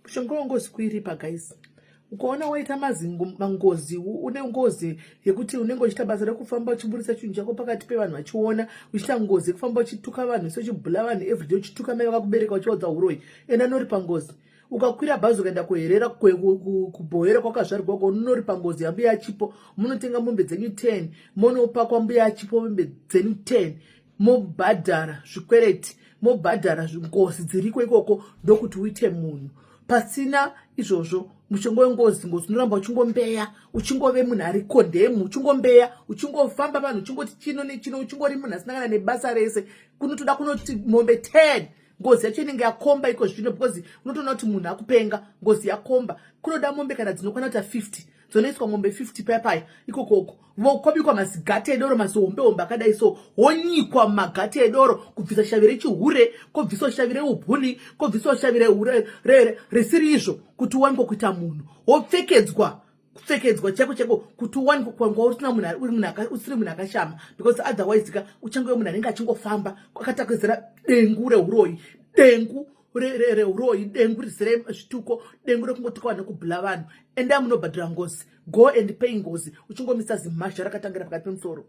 Mushonga wengozi kuiripa guys. Ukaona waita mangozi, une ngozi yekuti unenge uchiita basa rekufamba uchiburitsa chinhu chako pakati pevanhu vachiona, uchiita ngozi yekufamba uchituka vanhu, se uchibhula vanhu everyday, uchituka mai vakakubereka, uchivaudza uroyi, enda noripa ngozi. Ukakwira bhazi ukaenda kuherera, kubhohera kwakazvarwa ko, unoripa ngozi yambuya achipo. Munotenga mombe dzenyu 10, monopa kwambuya achipo mombe dzenyu 10, mobhadhara zvikwereti, mobhadhara ngozi dziriko ikoko, ndokuti uite munhu. Pasina izvozvo, mushonga wengozi, ngozi unoramba uchingombeya, uchingove munhu ari kondemu, uchingombeya, uchingofamba vanhu uchingoti chino nechino, uchingori munhu asina kana nebasa rese. Kunotoda kunoti mombe 10. Ngozi yacho inenge yakomba iko zvino, because unotoona kuti munhu akupenga, ngozi yakomba. Kunoda mombe kana dzinokwana kuita 50, dzonoiswa mombe 50 paya paya ikokoko, kwabikwa mazigati edoro, mazihombe hombe akadai so, wonyikwa mumagati edoro kubvisa shavi rechihure, kwobviswa shavi reubhuli, kwobviswa shavi risiri izvo, kuti uwanikwe kuita munhu. Wopfekedzwa, kupfekedzwa chaiko chaiko, kuti uwanikwe kuwanikwa usina munhu, usiri munhu akashama, because otherwise ka uchangove munhu anenge achingofamba akatakwedzera dengu reuroyi, dengu reuroyi, dengu rizere zvituko, dengu rekungotuka vanhu nekubhula vanhu. Endai munobhadhira ngozi. Go and pay ngozi, uchingomisa zimhazha rakatangira pakati pemusoro.